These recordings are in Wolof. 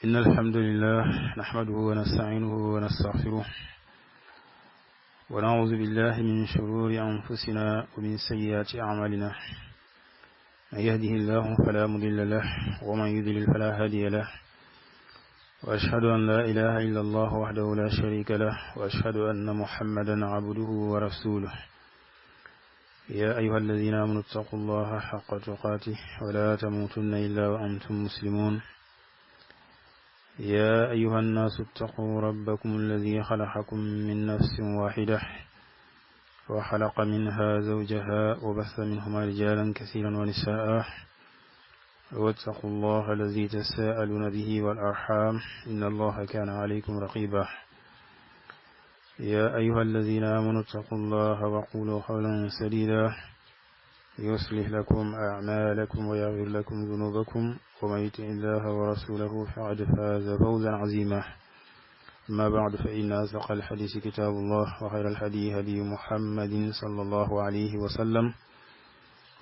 إن الحمد لله نحمده ونستعينه ونستغفره ونعوذ بالله من شرور أنفسنا ومن سيئات أعمالنا. من يهده الله فلا مضل له ومن يضلل فلا هادي له، وأشهد أن لا إله إلا الله وحده لا شريك له، وأشهد أن محمدا عبده ورسوله. يا أيها الذين آمنوا اتقوا الله حق تقاته ولا تموتن إلا وأنتم مسلمون. يا أيها الناس اتقوا ربكم الذي خلقكم من نفس واحدة وخلق منها زوجها وبث منهما رجالا كثيرا ونساء، واتقوا الله الذي تساءلون به والأرحام إن الله كان عليكم رقيبا. يا أيها الذين آمنوا اتقوا الله وقولوا قولا سديدا يصلح لكم أعمالكم ويغفر لكم ذنوبكم، ومن يطع الله ورسوله فقد فاز فوزا عظيما. أما بعد، فإن أصدق الحديث كتاب الله، وخير الهدي هدي محمد صلى الله عليه وسلم،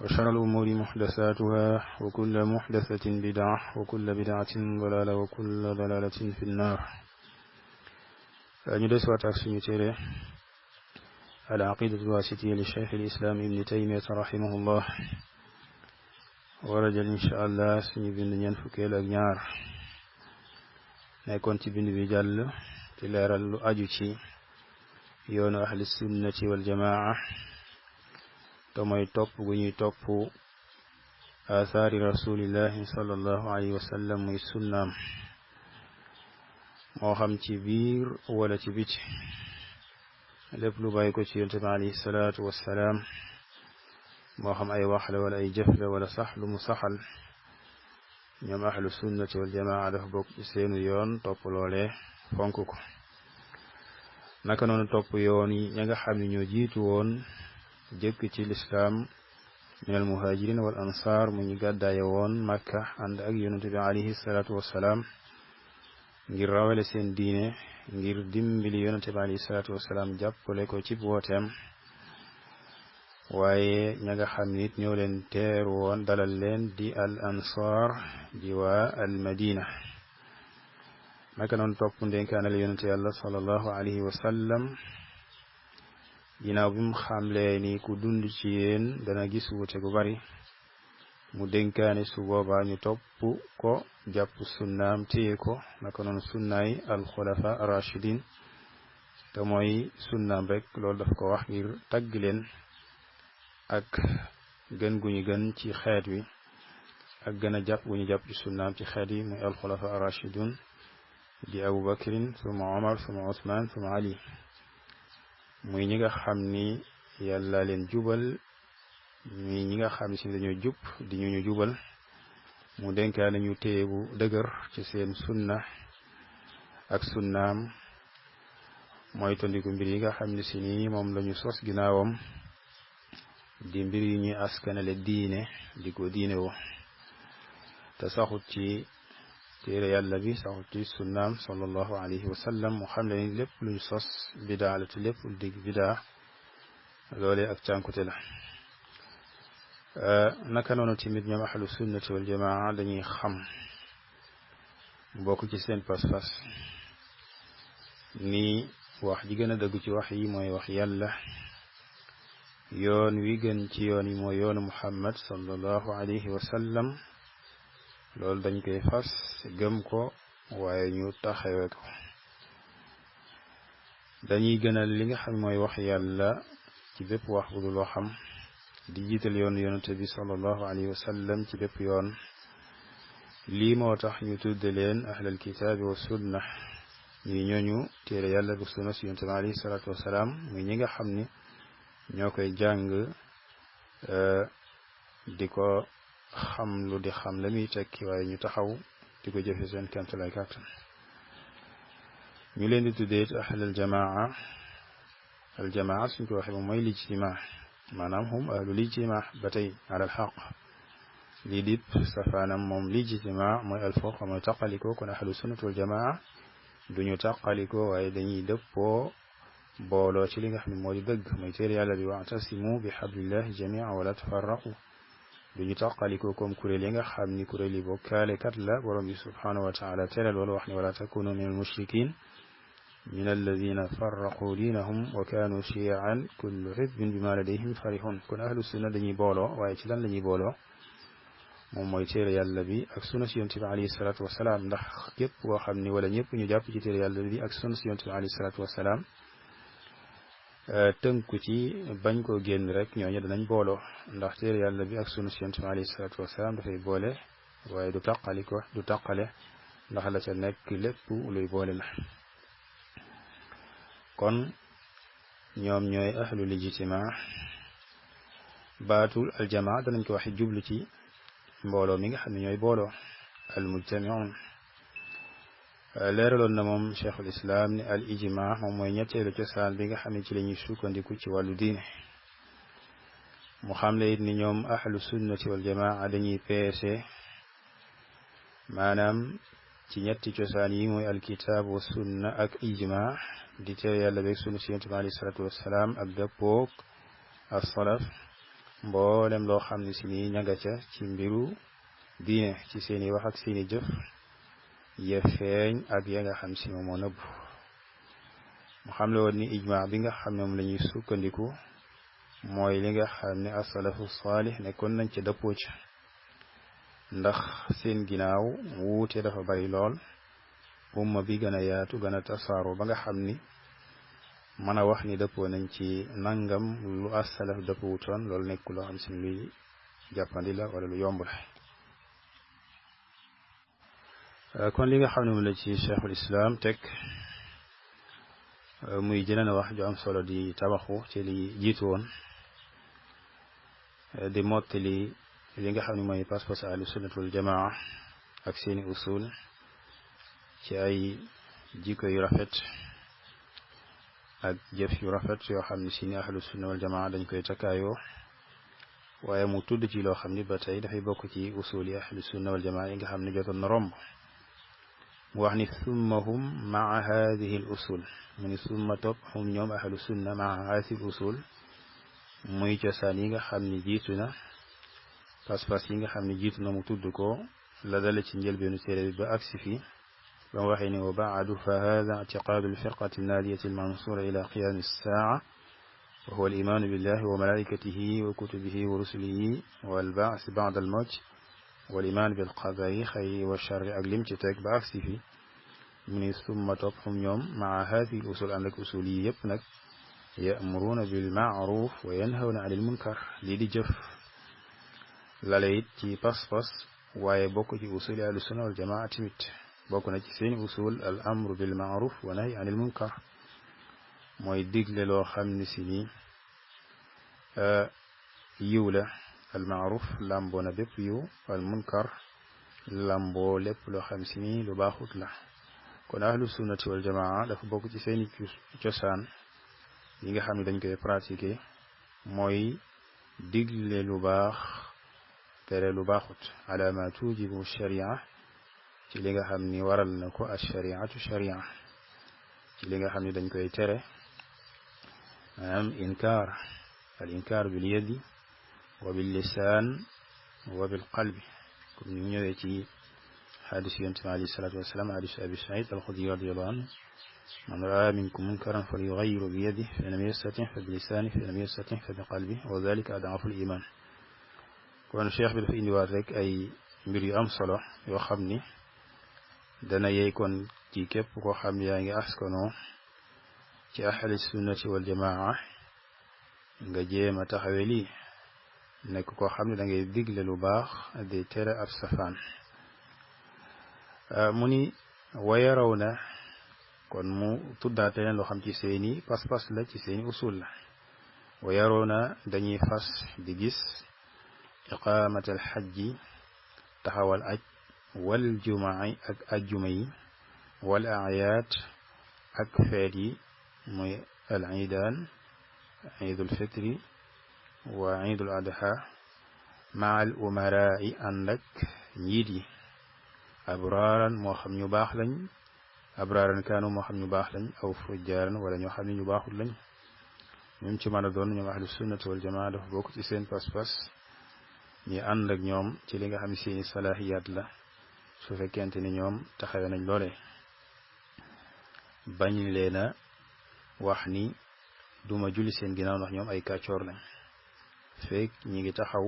وشر الأمور محدثاتها، وكل محدثة بدعة، وكل بدعة ضلالة، وكل ضلالة في النار. ñu des waat ak suñu téere العقيدة الواسطية للشيخ الإسلام ابن تيمية رحمه الله. ورجل إن شاء الله suñu bind ñeent fukkeel ak ñaar, nekkoon ci bind bi jàll ci leeral lu aju ci yoonu ahli sunnati wal jamaa, te mooy topp gu ñuy topp asaari rasulillahi sallallahu alayhi wa sallam, muy sunnaam, moo xam ci biir wala ci biti. lépp lu bàyyi ko ci yonent bi alayhi salaatu wassalaam, moo xam ay wax la wala ay jëf la wala sax lu mu saxal, ñoom ahlu sunnati wal jamaa dafa bokk ci seenu yoon topp loolee, fonk ko. naka noonu topp yoon yi ña nga xam ne ñoo jiitu woon jëkk ci lislaam min al muhajirin wal ansaar, mu ñu gàddaaye woon Makka ànd ak yonent bi alayhi salaatu wassalaam ngir rawale seen diine, ngir dimbali yonente bi alayhi salaatu wasalaam jàppale ko ci wooteem. waaye ña nga xam nit ñoo leen teeru woon dalal leen di al ansaar, di waa al madina. naka noonu topp ndénkaanal yonente yàlla sallallahu alayhi wa sallam, ginnaaw bi mu xamlee ni ku dund ci yéen dana gis wuute gu bari, mu dénkaane su boobaa ñu topp ko, jàpp sunnaam téye ko. naka noonu sunnaay alxulafa rachidin, te mooy sunnaam rek. loolu daf ko wax ngir tagg leen ak gën gu ñu gën ci xeet wi, ak gën a jàpp gu ñu jàpp ci sunnaam ci xeet yi, muy alxulafa rachidun di abu bakrin suma omar suma usman suma ali, muy ñi nga xam ni yàlla leen jubal, ñi nga xam ne si dañoo jub di ñu jubal. mu dénkaane ñu téye bu dëgër ci seen sunna ak sunnaam, mooy tondiku mbir yi nga xam ne si nii moom lañu sos ginnaawam, di mbir yi ñuy askanale diine, di ko diine wo, te saxut ci téere yàlla bi, saxut ci sunnaam sallallahu alayhi wa sallam. mu xam ne ni lépp luñ sos bidaa la, te lépp lu dig bidaa loolee ak cànkute la. naka noonu tamit ñoom ahlu sunnati wal jamaa dañuy xam, bokk ci seen pas-pas, ni wax ji gën a dëgg ci wax yi mooy wax yàlla, yoon wi gën ci yoon yi mooy yoonu muhammad sallallahu alayhi wa sallam. loolu dañ koy fas gëm ko, waaye ñu taxawee ko. dañuy gënal li nga xam mooy wax yàlla ci bépp wax bu dul waxam, di jiital yoon yonente bi sallallahu alayhi wa sallam ci bépp yoon. lii moo tax ñu tudde leen ahlal kitaabi wa sunna, ñuy ñooñu téere yàlla bu sunna si yonente bi alayhi salaatu wasalaam, muy ñi nga xam ni ñoo koy jàng di ko xam lu di xam la muy tekki, waaye ñu taxaw di ko jëfe seen kéemtalaay kàttan. ñu leen di tuddee ahlal jamaa. al jamaa suñ ko waxee moom mooy lijtimaa, maanaam hum ahlul ijtimaa ba tey alal xaq. lii dip safaanam moom lijtimaa mooy alfurqa, mooy taqalikoo. kon ahlu sunnat wal jamaa duñu taqalikoo, waaye dañuy dëppoo booloo ci li nga xam ne moo di dëgg, mooy téere yàlla bi, wa'tasimu bi hablillahi jamii'an wala tafarraqu. duñu taqaliko comme kuréel yi nga xam ni kuréel yi bokkaalekat la borom bi subhanahu wa taala tere loolu wax ni wala takunu min almushrikin min alladina farraqu diinahum wa kanu shiyan kullu xisbin bima ladayhim farihun kon ahlu sunna dañuy booloo waaye ci lan la ñuy booloo moom mooy téere yàlla bi ak sunna si yonent bi alayhi salaatu wasalaam ndax képp koo xam ni wala ñëpp ñu jàpp ci téere yàlla bi ak sunna si yonent bi alayhi salaatu wasalaam tënku ci bañ koo génn rek ñooñu danañ booloo ndax téere yàlla bi ak sunna si yonent bi alayhi salaatu wasalaam dafay boole waaye du taqale ndax la ca nekk lépp luy boole la kon ñoom ñooy ahlul ijtimaa baatul aljamaa danañ ko waxe jublu ci mbooloo mi nga xam ne ñooy booloo almujtamiun leeraloon na moom cheikhul islam ne al ijma moom mooy ñetteelu cosaan bi nga xam ne ci la ñuy sukkandiku ci wàllu diine mu xam le it ni ñoom ahlu sunnati wal jamaa dañuy peese maanaam ci ñetti cosaan yi mooy alkitab wa sunna ak ijma di tere yàlla beeg sunna si yonent bi alayhi salaatu wassalaam ak dëppoog as-salaf mboolem loo xam ne si nii ñanga ca ci mbiru diine ci seeni wax ak seeni jëf ya feeñ ak ya nga xam si moom moo nëbb mu xam le woon ni ijma bi nga xam ne moom la ñuy sukkandiku mooy li nga xam ne as-salafu saalih nekkoon nañ ca dëppoo ca ndax seen ginnaaw wuute dafa bari lool umma bi gën a yaatu gën a tasaaro ba nga xam ni mën a wax ni dëppoo nañ ci nangam lu as-salaf dëppowutoon loolu nekk loo xam si luy jàppandi la wala lu yomb la kon li nga xam ne moom la ci cheikhul islam teg muy jëneen wax ju am solo di tabaxu ci li jiitu woon di mottali li nga xam ne mooy pas-pas ahlu sunnati wal jamaa ak seeni usul ci ay jikko yu rafet ak jëf yu rafet yoo xam ne si ni ahlu sunna wal jamaa dañ koy takkaayoo waaye mu tudd ci loo xam ni ba tey dafay bokk ci usul yi ahlu sunna wal jamaa yi nga xam ne jotoon na romb mu wax ni summa hum maa hadihi l usul mu ni summa topp hum ñoom ahlu sunna maa hadihi l usul muy cosaan yi nga xam ni jiitu na pas-pas yi nga xam ne jiitu na mu tudd ko la dale ci njëlbeenu téere bi ba agsi fi ba mu waxee ni wa baadu fa hada ictiqaadu lfirqati naadiyati almansura ila qiyaami alsaaca wa huwa alimaanu billahi wa malaikatihi wa kutubihi wa rusulihi walbaasi bacda almawt walimaan bilqadari xayri wa charri ak lim ci teg ba agsi fi mu ni summa topp xum ñoom maa haadihi l usul ànd ak usul yi yëpp nag yamuruuna bilmaaruf wa yanhawna anil munkar lii di jëf lale it ci pas-pas waaye bokk ci usul ahlu sunna wal jamaa tamit bokk na ci seeni usul al amru bil maaruf wa nahy anil munkar mooy digle loo xam ne si ni yiw la al maaruf lamboo na bépp yiw al munkar lamboo lépp loo xam si ni lu baaxut la kon ahlu sunnati wal jamaa dafa bokk ci seeni cosaan yi nga xam ne dañ koy pratiquer mooy digle lu baax tere lu baaxut ala ma tujibu sharia ci li nga xam ni waral na ko ash-shari'atu sharia ci li nga xam ni dañ koy tere maanaam inkaar al inkaar bil yadi wa bil lisaan wa bil qalbi comme ni ñëwee ci xadis yonent bi alayhi salaatu wasalaam xadis abi saïd al-xudri radiyallahu anhu man raa minkum munkaran falyughayyirhu bi yadihi fa in lam yastati' fa bi lisaanihi fa in lam yastati' fa bi qalbihi wa dhalika ad'afu al-iman kon cheikh bi dafa indiwaat rek ay mbir yu am solo yoo xam ni dana yey kon ci képp koo xam yaa ngi askanoo ci ahli sunnati wal jamaa nga jéem a taxawe lii nekk koo xam ne da ngay digle lu baax di tere ab safaan mu ni wayaraw na kon mu tuddaate leen loo xam ci seeni pas-pas la ci seeni usul la wayaraw na dañuy fas di gis iqaamat al xajji taxawal aj wal jumaai ak ajjuma yi wal ayaat ak feet yi mooy al iidaan iidul fitri wa iidul adha maa al umaraa yi ànd ak njiit yi abraaran moo xam ñu baax lañ abraaran kaanu moo xam ñu baax lañ aw fujjaaran wala ñoo xam ne ñu baaxul lañ ñoom ci mën a doon ñoom ahlu sunnati wal jamaa dafa bokk ci seen pas-pas ñi ànd ak ñoom ci li nga xam ne seeni salaahiyaat la su fekkente ni ñoom taxawe nañ loole bañ leen a wax ni duma julli seen ginnaaw ndax ñoom ay kàccoor lañ fekk ñi ngi taxaw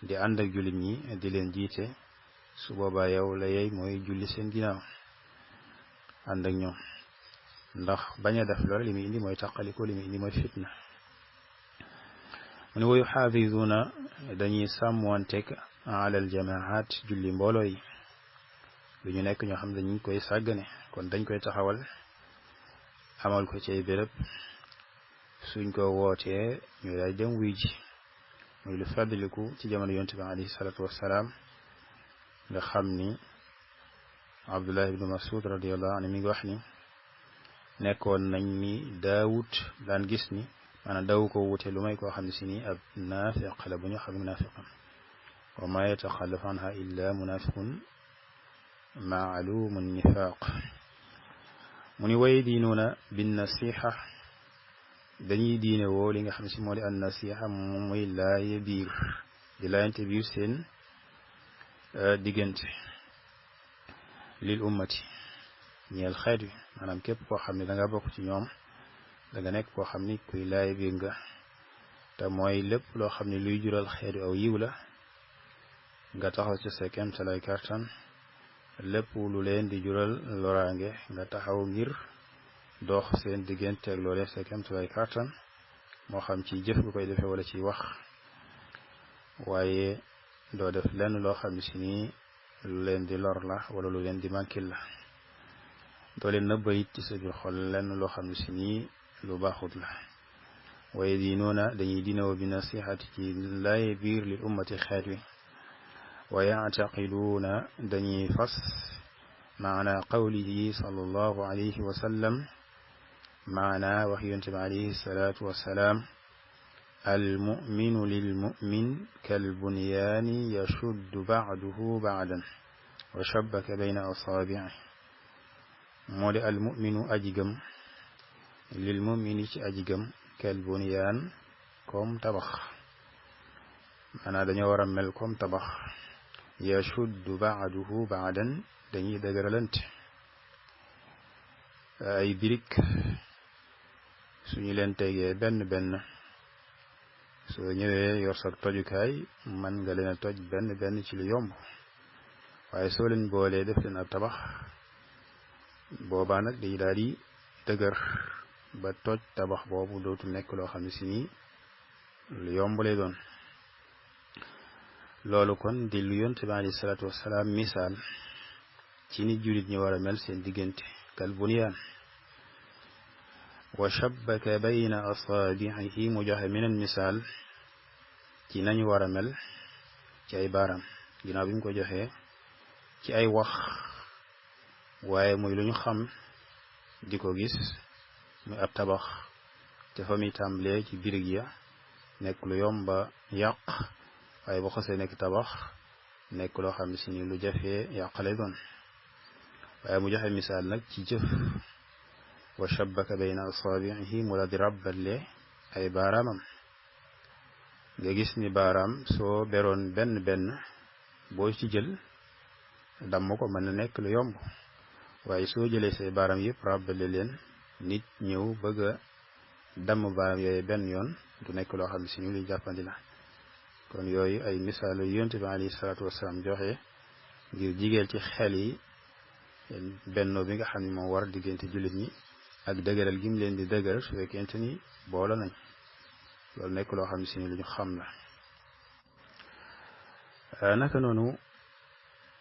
di ànd ak jullit ñi di leen jiite su boobaa yow la yey mooy julli seen ginnaaw ànd ak ñoom ndax bañ a def loole li muy indi mooy taqaliko li muy indi mooy fitna mu ne woyu xaafisuuna dañuy sàmmanteeg alal jamaat julli mbooloo yi lu ñu nekk ñoo xam ne dañu koy sàggane kon dañ koy taxawal amal ko ci ay béréb suñ ko wootee ñu daay dem wuy ji muy lu fàddaliku ci jamono yonent bi alayhi salaatu wassalaam nga xam ni Abdullah ibnu Mas'ud radiyallahu anhu mi ngi wax ni nekkoon nañ ni Daawud daan gis ni maanaam daw ko wute lu may koo xam ne si nii ab naafiq la bu ñu xam munaafiqan wa ma yataxallaf anha illa munaafiqun maalumu nifaaq mu ni way diinuuna bin nasiha dañuy diine woo li nga xam ne si moo di an nasiha moom mooy laaye biir di laayante biir seen diggante lil ummati ñeel xeet wi maanaam képp koo xam ne da nga bokk ci ñoom da nga nekk koo xam ni kuy laaye biir nga te mooy lépp loo xam ne luy jural xeet wi aw yiw la nga taxaw ci sa kéemtalaay kàttan lépp lu leen di jural loraange nga taxaw ngir dox seen diggante ak loolee sa kéemtalaay kàttan moo xam ci jëf nga koy defee wala ci wax waaye doo def lenn loo xam ne si nii lu leen di lor la wala lu leen di mànkil la doo leen nëbba it ci sa biir xol lenn loo xam ne si nii lu baaxut la waaye diinuuna dañuy diinewoo bi nasihati ci laaye biir lil ummati xeet wi wa yactaqiduuna dañuy fas maana qawlihi sallallahu alayhi wa sallam maana wax yonent bi alayhi salaatu wassalaam almuminu lilmumin kalbunyaani yashuddu bacduhu bacdan wa shabbaka bayna asaabici moo di almuminu aji gëm lilmumini ci aji gëm kalbunyaan comme tabax maanaa dañoo war a mel comme tabax yashuddu ba'duhu ba'dan dañuy dëgëralante ay birik suñu leen tegee benn benn soo ñëwee yor sa tojukaay man nga leen a toj benn benn ci lu yomb waaye soo leen boolee def leen ab tabax boobaa nag day daal di dëgër ba toj tabax boobu dootu nekk loo xam ne si nii lu yomb lay doon loolu kon di lu yonent bi alayhi salaatu wassalaam misaal ci ni jullit ñi war a mel seen diggante kal bunyaan wa shabbaka bayna asaabihi mu joxe meneen misaal ci nañu war a mel ci ay baaraam ginnaaw bi mu ko joxee ci ay wax waaye muy lu ñu xam di ko gis muy ab tabax te fa muy tàmbalee ci birig ya nekk lu yomba yàq waaye bu xasee nekk tabax nekk loo xam ne si ni lu jafee yàqale doon waaye mu joxe misaal nag ci jëf wa shabbaka bayna asaabihi mu la di ràbbatle ay baaraamam nga gis ni baaraam soo beroon benn benn boo ci jël damm ko mën na nekk lu yomb waaye soo jëlee say baaraam yëpp ràbbale leen nit ñëw bëgg a damm baaraam yooyu benn yoon du nekk loo xam ne si ni luy jàppandi la kon yooyu ay misaal yu yonent bi alayhi salaatu wasalaam joxe ngir jigéel ci xel yi bennoo bi nga xam ne moom war diggante jullit ñi ak dëgëral gi mu leen di dëgëral su fekkente ni boole nañ loolu nekk loo xam ne si ni lu ñu xam la naka noonu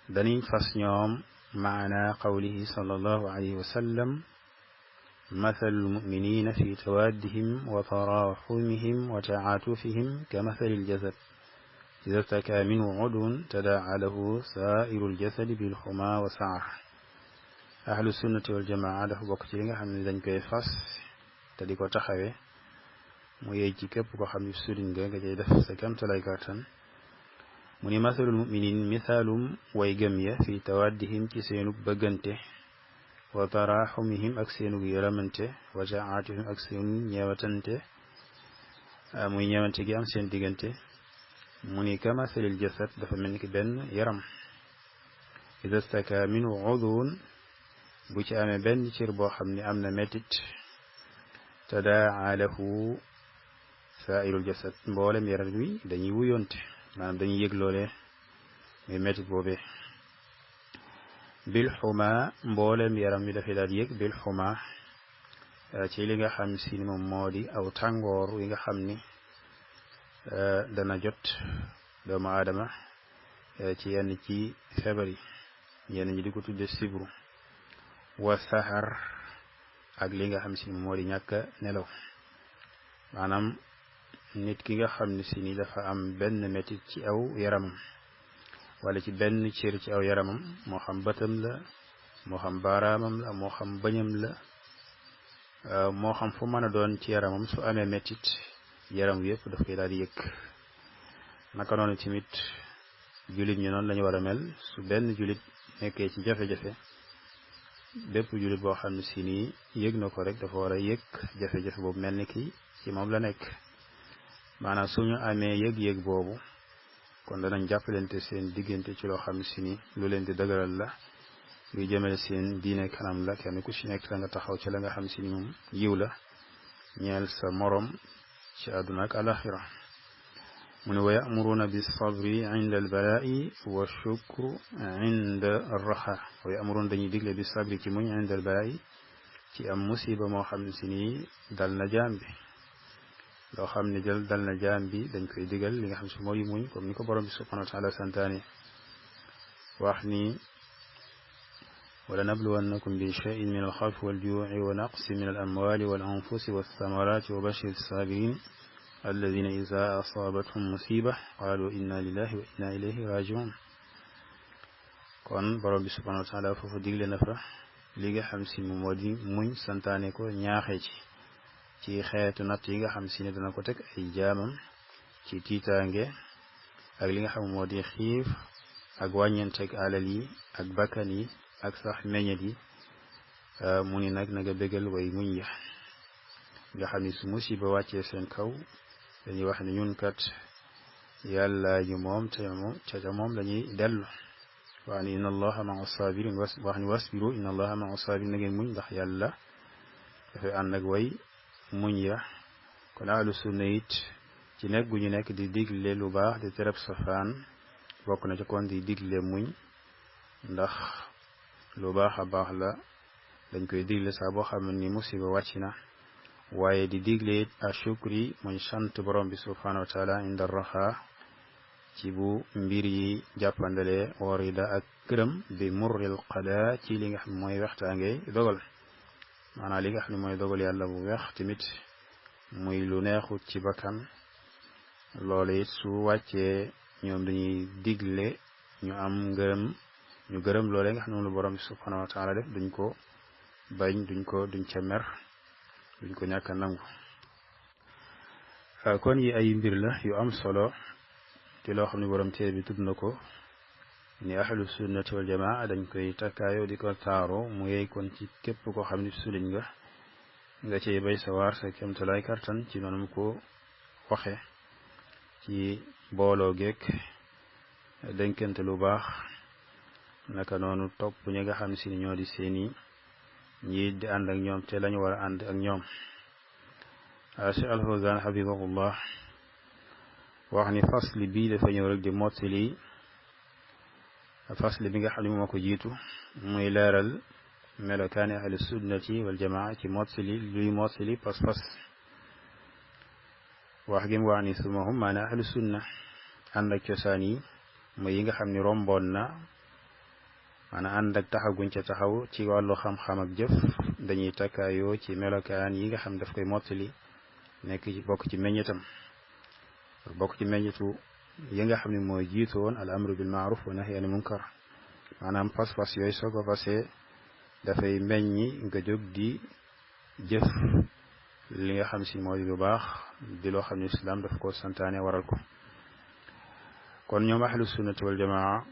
dañuy fas ñoom maana qawlihi sallallahu alayhi wa sallam مثل المؤمنين في توادهم وتراحمهم وتعاطفهم كمثل الجسد إذا اشتكى منه عضو تداعى له سائر الجسد بالحمى والسعر أهل السنة والجماعة dafa bokk ci li nga xam ne dañ koy fas te di ko taxawee mu yey ci képp ko xam ne sudin nga cay def sa kamtalay kàttan mu ni masalul muminin misaalum way gëm ya fi tawaddihim ci seenu bëggante wa taraxumihim ak seenu yërëmante wa taatihim ak seenu ñeewatante muy ñeewante gi am seen diggante mu ni kamasalil jasad dafa mel ni ki benn yaram ida staka minhu udwun bu ci amee benn cër boo xam ne am na mettit tadaa lahu saa'irul jasad mboolem yaram wi dañuy wuyonte maanaam dañuy yëg loole muy mettit boobee bil xuma mboolem yaram wi dafay daal yëg bil xuma ci li nga xam si ni moom moo di aw tàngoor wi nga xam ni dana jot doomu aadama ci yenn ci feebar yi ñenn ñi di ko tudde sibru wa sahar ak li nga xam si ni moo di ñàkk nelaw maanaam nit ki nga xam ne si ni dafa am benn metit ci aw yaramam wala ci benn cër ci aw yaramam moo xam bëtam la moo xam baaraamam la moo xam bañam la moo xam fu mën a doon ci yaramam su amee metit yaram wi yëpp daf koy daal di yëg naka noonu tamit jullit ñi noonu la ñu war a mel su benn jullit nekkee ci jafe-jafe bépp jullit boo xam ne si nii yëg na ko rek dafa war a yëg jafe-jafe boobu mel ni ki ci moom la nekk maanaam suñu amee yëg-yëg boobu kon danañ jàppalante seen diggante ci loo xam ne si nii lu leen di dëgëral la luy jëmale seen diine kanam la kenn ku ci nekk la nga taxaw ci la nga xam si ni moom yiw la ñeel sa morom ci àdduna ak alaxira mu ne wa ya'muruna bis sabri inda al balaa'i wa shukru inda ar raxa wa ya'muruna dañuy digle bis sabri ci muñ inda al balaa'i ci am musiba moo xam ne si nii dal na jaam bi loo xam ne dal na jaam bi dañ koy digal li nga xam si mooy muñ comme ni ko borom bi subhanahu wa taala santaane wax ni ولنبلونكم بشيء من الخوف والجوع ونقص من الأموال والأنفس والثمرات وبشر الصابرين الذين إذا أصابتهم مصيبة قالوا إنا لله وإنا إليه راجعون kon borom bi subhanahu wa taala foofu digle na fa li nga xam si moom moo di muñ santaane ko ñaaxee ci xeetu natt yi nga xam si ne dana ko teg ay jaamam ci tiitaange ak li nga xam moo di xiif ak wàññeenteeg alal yi ak bakkan yi ak sax meññet yi mu ni nag na nga bégal way muñ ya nga xam ni su musiba wàccee seen kaw dañuy wax ne ñun kat yàlla ñu moom ca moom lañuy dellu wax ni inna allaha ma'a sabirin wax ni wasbiru inna allaha ma'a sabirin na ngeen muñ ndax yàlla dafay ànd ak way muñ ya kon ahlu sunna it ci nekk gu ñu nekk di digle lu baax di tereb safaan bokk na ci kon di digle muñ ndax lu baax a baax la dañ koy digle saa boo xam ni musiba wàcc na waaye di digle it a shukri muy sant borom bi subhanahu wa taala inda raxa ci bu mbir yi jàppandale warida ak gërëm bi murril qada ci li nga xam ne mooy wextaangee dogal maanaam li nga xam ne mooy dogal yàlla bu weex tamit muy lu neexut ci bakkan loolu it su wàccee ñoom dañuy digle ñu am ngërëm ñu gërëm loolee nga xam ne moom la borom bi subhanahu wa taala def duñ ko bañ duñ ca mer duñ ko ñàkk a nangu kon yi ay mbir la yu am solo te loo xam ne borom téere bi tudd na ko ni ahlu sunnati wal jamaa dañ koy takkaayoo di ko taaro mu yey kon ci képp koo xam ne suliñ nga cey bay sa waar sa kémtalaay kartan ci noonu mu ko waxe ci booloo geek dénkante lu baax naka noonu topp ñi nga xam si ni ñoo di seeni njiit di ànd ak ñoom te lañu war a ànd ak ñoom Cheikh Al-Fawzan hafidahullah wax ni fasli bii dafa ñëw rek di mottali fasli bi nga xam ne moo ko jiitu muy leeral melokaani ahlu sunnati wal jamaa ci mottali luy mottali pas-pas wax gi mu wax ni sumahum maana ahlu sunna ànd ak cosaan yi mooy yi nga xam ni romboon na maanaam ànd ak taxaw guñ ca taxaw ci wàllu xam-xam ak jëf dañuy takkaayoo ci melokaan yi nga xam daf koy mottali nekk ci bokk ci meññetam bokk ci meññetu yi nga xam ne mooy jiitu woon al amru bil maaruf wa nahyi anil munkar maanaam pas-pas yooyu soo ko fasee dafay meññi nga jóg di jëf li nga xam si mooy lu baax di loo xam ne islam daf ko santaane waral ko kon ñoom ahlu sunnati wal jamaa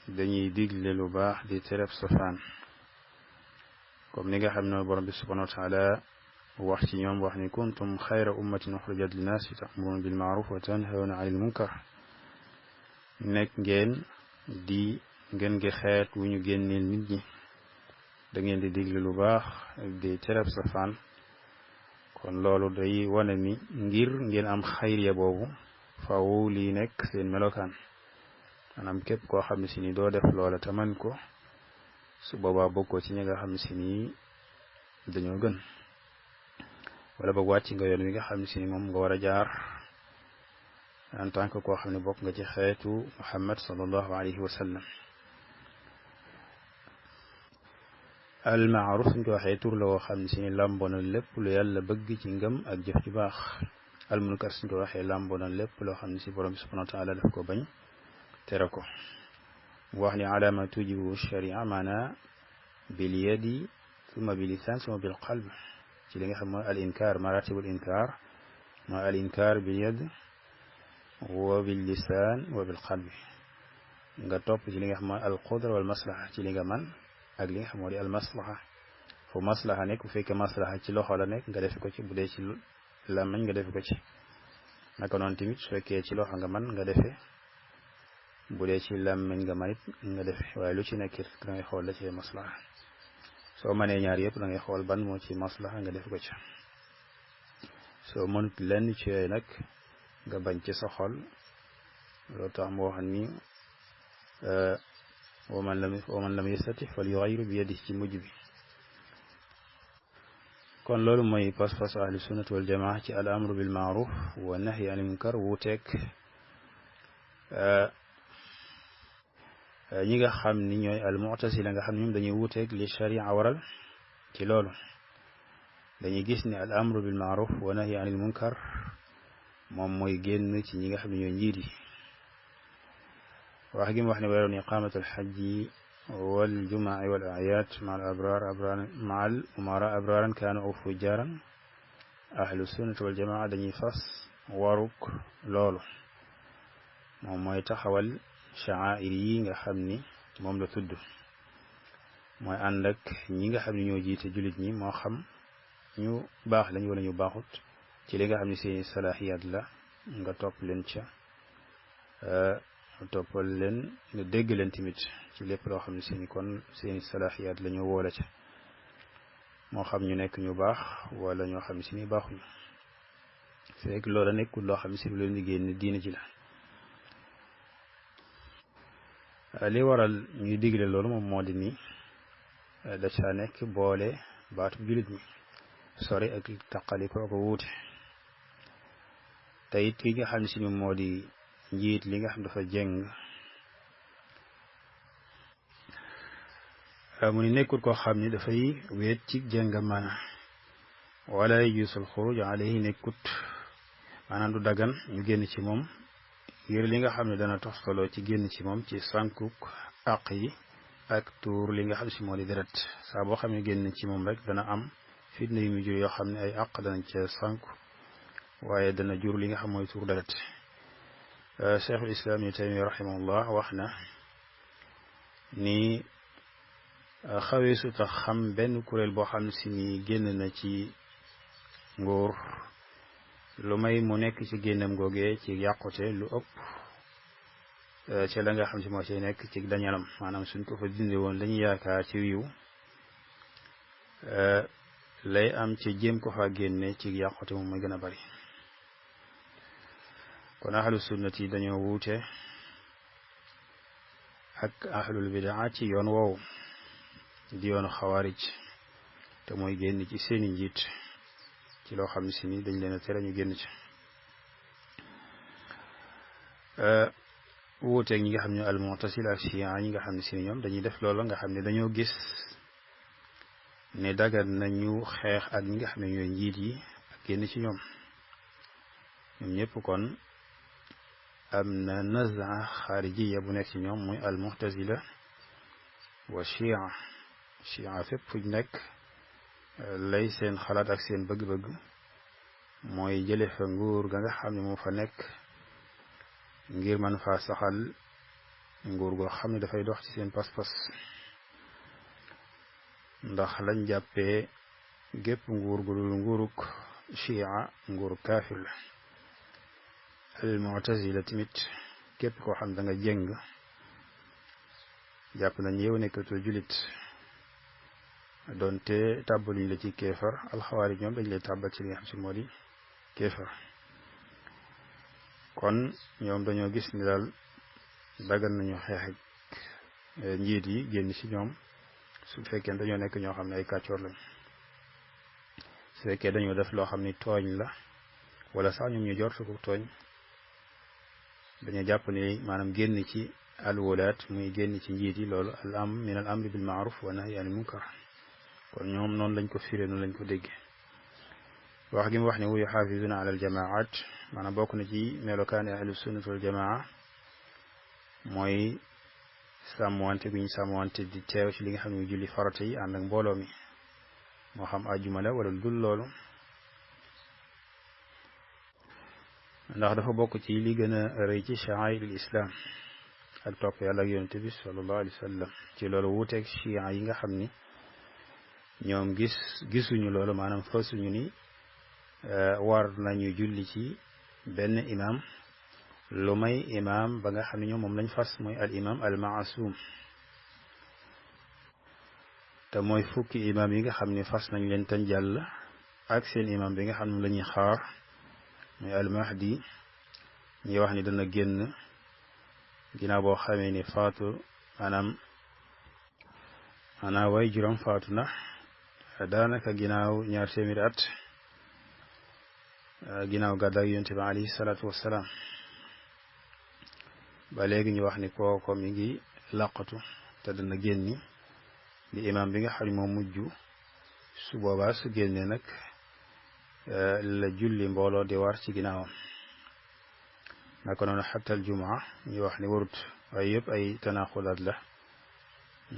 dañuy digle lu baax di tereb safaan comme ni nga xam ne borom bi subhanahu wa taala wax ci ñoom wax ni kuntum xayra ummatin uxrijat linnaasi ta'muruna bil ma'ruf wa tanhawna anil munkar nekk ngeen di ngeen gi xeet wu ñu génneel nit ñi da ngeen di digle lu baax di tereb safaan kon loolu day wane ni ngir ngeen am xayriya boobu faaw lii nekk seen melokaan maanaam képp koo xam ne si ni doo def loola te man ko su boobaa bokkoo ci ñi nga xam ne si ni dañoo gën wala boog wàcc nga yoon wi nga xam ne si ni moom nga war a jaar en tant que koo xam ne bokk nga ci xeetu Muhammad sallallahu alayhi wa sallam al maaruf suñ ko waxee tur la woo xam ne si ni làmboo na lépp lu yàlla bëgg ci ngëm ak jëf ju baax al munkar suñ ko waxee làmboo na lépp loo xam ne si borom bi subhanahu wa taala daf ko bañ tere ko mu wax ni alaama tujibu sharia maana bil yadi summa bil lisaan summa bil qalb ci li nga xam mooy al inkar maratibul inkar mooy al inkar bil yad wa bil lisaan wa bil qalb nga topp ci li nga xam mooy al qudra wal maslaha ci li nga man ak li nga xam moo di al maslaha fu maslaha nekk bu fekkee maslaha ci loxo la nekk nga defe ko ci bu dee ci làmmiñ nga defe ko ci naka noonu tamit su fekkee ci loxo nga man nga defe bu dee ci làmmiñ nga manit nga defe waaye lu ci nekkit da ngay xool la ci maslaha soo mënee ñaar yëpp da ngay xool ban moo ci maslaha nga defe ko ci soo mënut lenn ci yooyu nag nga bañ ci sa xol loolu tax mu wax ni wa man lam yastati fal yughayyiru bi yadihi ci mujj bi kon loolu mooy pas-pas ahlu sunnati wal jamaa ci al amru bil maaruf wa nahyi anil munkar wuuteeg ñi nga xam ni ñooy al mu'tasila nga xam ne ñoom dañuy wuuteeg li sharia waral ci loolu dañuy gis ni al amru bil maaruf wa nahyi anil munkar moom mooy génn ci ñi nga xam ne ñooy njiit yi wax gi mu wax ne waroon iqamatul xajji wal jumaa wal ayaat ma al abrar ma al umara abraran kaanu aw fujjaran ahlu sunnati wal jamaa dañuy fas waruk loolu moom mooy taxawal sha'air yi nga xam ni moom la tudd mooy ànd ak ñi nga xam ne ñoo jiite jullit ñi moo xam ñu baax lañ wala ñu baaxut ci li nga xam ne seeni salaahiyaat la nga topp leen ca toppal leen nga dégg leen tamit ci lépp loo xam ne seeni salaahiyaat la ñu woola ca moo xam ñu nekk ñu baax wala ñoo xam ne si ni baaxuñu fekk loola nekkul loo xam ne si lu leen di génn diine ji la li waral ñuy digle loolu moom moo di ni da caa nekk boole baatu jullit ñi sori ak taqali ko wuute te it ki nga xam ne si ni moo di njiit li nga xam dafa jeng mu ni nekkul koo xam ni dafay weet ci jengam maana wala yajuusul xuruj alayhi nekkut maanaam du dagan ñu génn ci moom ngir li nga xam ne dana toftaloo ci génn ci moom ci sànkuk àq yi ak tuur li nga xam si moo di deret saa boo xam ne génn ci moom rek dana am fitna yu mu jur yoo xam ne ay àq dana ca sànku waaye dana jur li nga xam mooy tuur deret cheikhul islam ibn Taymiyya rahimahullah wax na ni xawee su tax xam benn kuréel boo xam ne si ni génn na ci nguur lu may mu nekk ci génnam googee ci yàqute lu ëpp ca la nga xam si moo ci nekk ci dañalam maanaam suñ ko fa dindi woon lañu yaakaar ci wiiw lay am ci jéem ko fa génne ci yàqute moom mooy gën a bari kon ahlu sunnati yi dañoo wuute ak ahlul bidaa ci yoon woowu di yoonu xawaarij te mooy génn ci seeni njiit ci loo xam ne si ni dañ leen a tere ñu génn ci wuuteeg ñi nga xam ne al mu'tasila ak shia ñi nga xam ne si ni ñoom dañuy def loolu nga xam ne dañoo gis ne dagan nañu xeex ak ñi nga xam ne ñooy njiit yi ak génn ci ñoom ñëpp kon am na nazaa xaarijiya bu nekk ci ñoom muy al mu'tazila wa shia fépp fuñ nekk lay seen xalaat ak seen bëgg-bëgg mooy jële fa nguur ga nga xam ne moo fa nekk ngir man faa saxal nguur goo xam ne dafay dox ci seen pas-pas ndax lañ jàppee gépp nguur gu dul nguuruk shia nguuruk kaafir la al mu'tazila tamit képp koo xam da nga jëng jàpp nañ yow nekkatoo julit doonte tàbbaluñ la ci kéefar alxawaari ñoom dañ lay tàbbal ci li nga xam si moo di kéefar kon ñoom dañoo gis ni daal dagan nañu xeex ak njiit yi génn ci ñoom su fekkee dañoo nekk ñoo xam ne ay kàccoor lañ su fekkee dañoo def loo xam ni tooñ la wala sax ñoom ñu jortu ko tooñ dañoo jàpp ni maanaam génn ci alwulaat muy génn ci njiit yi loolu min al amri bil maaruf wa nahyi anil munkar kon ñoom noonu lañ ko firee noonu lañ ko déggee wax gi mu wax ne wu yuxaafizuna ala al jamaat maanaam bokk na ci melokaani ahlu sunnat wal jamaa mooy sàmmwante gu ñu sàmmwante di teew ci li nga xam ne muy julli farata yi ànd ak mbooloo mi moo xam àjjuma la wala lu dul loolu ndax dafa bokk ci li gën a rëy ci sha'airul islam ak topp yàlla ak yonent bi sallallahu alayhi wa sallam ci loolu wuuteeg chiites yi nga xam ni ñoom gisuñu loolu maanaam fasuñu ni war nañu julli ci benn imam lu may imam ba nga xam ne ñoom moom lañ fas mooy al imam al maasum te mooy fukki imam yi nga xam ne fas nañ leen tan jàll ak seen imam bi nga xam ne la ñuy xaar muy al mahdi ñuy wax ni dana génn ginnaaw boo xamee ni faatu maanaam way juróom faatu na daanaka ginnaaw 2 téeméeri at ginnaaw gàddaay yonent bi alayhi salaatu wassalaam ba léegi ñu wax ni kooko mi ngi laqatu te dana génni di imam bi nga xam ne moo mujj su boobaa su génnee nag la julli mbooloo di war ci ginnaawam naka noonu xatta al jumaa ñu wax ni warut waaye yëpp ay tanaaxulaat la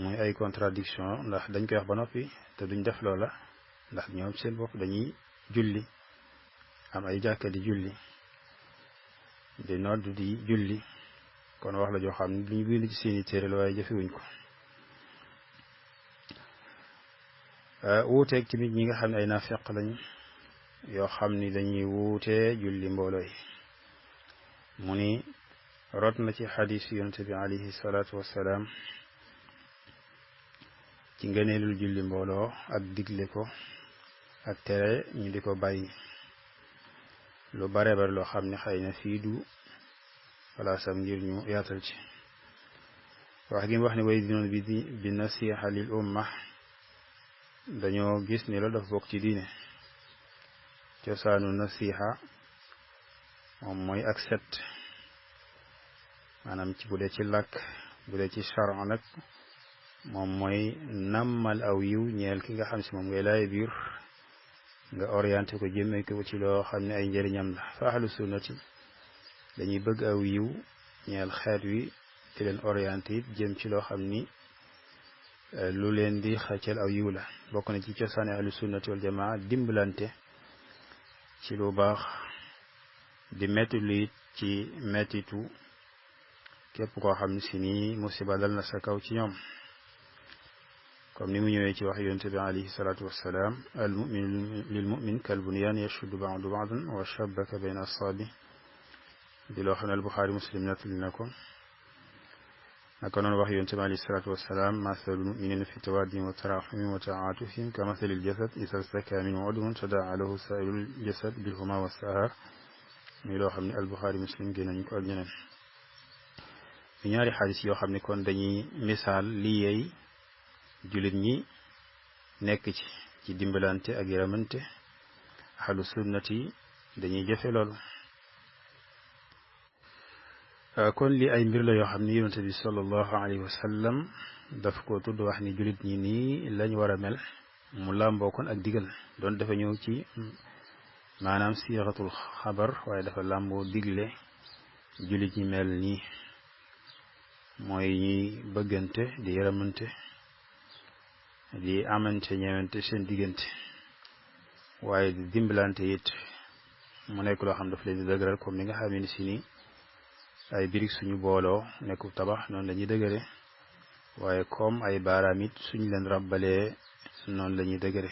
muy ay contradiction ndax dañ koy wax ba noppi te duñ def loola ndax ñoom seen bopp dañuy julli am ay jàkka di julli di nodd di julli kon wax la joo xam ne duñ bind ci seeni téere la waaye jëfewuñ ko wuuteeg tamit ñi nga xam ne ay naafeq lañ yoo xam ni dañuy wuutee julli mbooloo yi mu ni rot na ci xadis yonent bi alayhi salaatu wassalaam ci ngëneelul julli mbooloo ak digle ko ak tere ñu di ko bàyyi lu bare bare loo xam ne xëy na fii du palaasam ngir ñu yaatal ci wax gi mu wax ne way dinoon bi nasiha lil umma dañoo gis ni loolu dafa bokk ci diine cosaanu nasiha moom mooy ak set maanaam ci bu dee ci làkk bu dee ci charan nag moom mooy nammal aw yiw ñeel ki nga xam si moom ngay laay biir nga orienté ko jëmee ko ci loo xam ne ay njëriñam la fa ahlu sunnati dañuy bëgg aw yiw ñeel xeet wi di leen orienté it jëm ci loo xam ni lu leen di xëccal aw yiw la bokk na ci cosaane ahlu sunnati wal jamaa dimbalante ci lu baax di metti lu it ci mettitu képp koo xam ne si nii musiba dal na sa kaw ci ñoom comme ni mu ñëwee ci wax yonent bi alayhi salaatu wassalaam al mu'min lil mu'min kal bunyan yashuddu ba'du ba'dan wa shabbaka bayna asaabi di loo xam ne al Buxaari Muslim nettali na ko naka noonu wax yonent bi alayhi salaatu wassalaam masalul mu'minina fi tawaddihim wa tarahumihim wa ta'atufihim ka masalil jasad idha staka minhu udwun tada'a lahu sa'irul jasad bil huma was sahar muy loo xam ne al Buxaari Muslim génn nañu ko ak ñeneen ñaari xadis yoo xam ne kon dañuy misaal li yeey jullit ñi nekk ci dimbalante ak yaramante ahlu sunnati dañuy jëfe loolu kon li ay mbir la yoo xam ne yonent bi sallallahu alayhi wa sallam daf ko tudd wax ni jullit ñi nii lañ war a mel mu làmboo kon ak digal doon dafa ñëw ci maanaam siixatul xabar waaye dafa làmboo digle jullit ñi mel nii mooy ñuy bëggante di yaramante di amante ñeewante seen diggante waaye di dimbalante it mu nekk loo xam daf leen di dëgëral comme ni nga xam ne si ni ay birig suñu booloo nekku tabax noonu la ñuy dëgëre waaye comme ay baaraam it suñ leen rabbalee noonu la ñuy dëgëre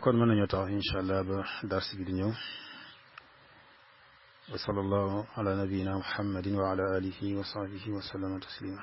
kon mën nañoo tax incha allah ba dars bi di ñëw wa sallallahu ala nabiyyina muhammadin wa ala alihi wa sahbihi wa sallama taslima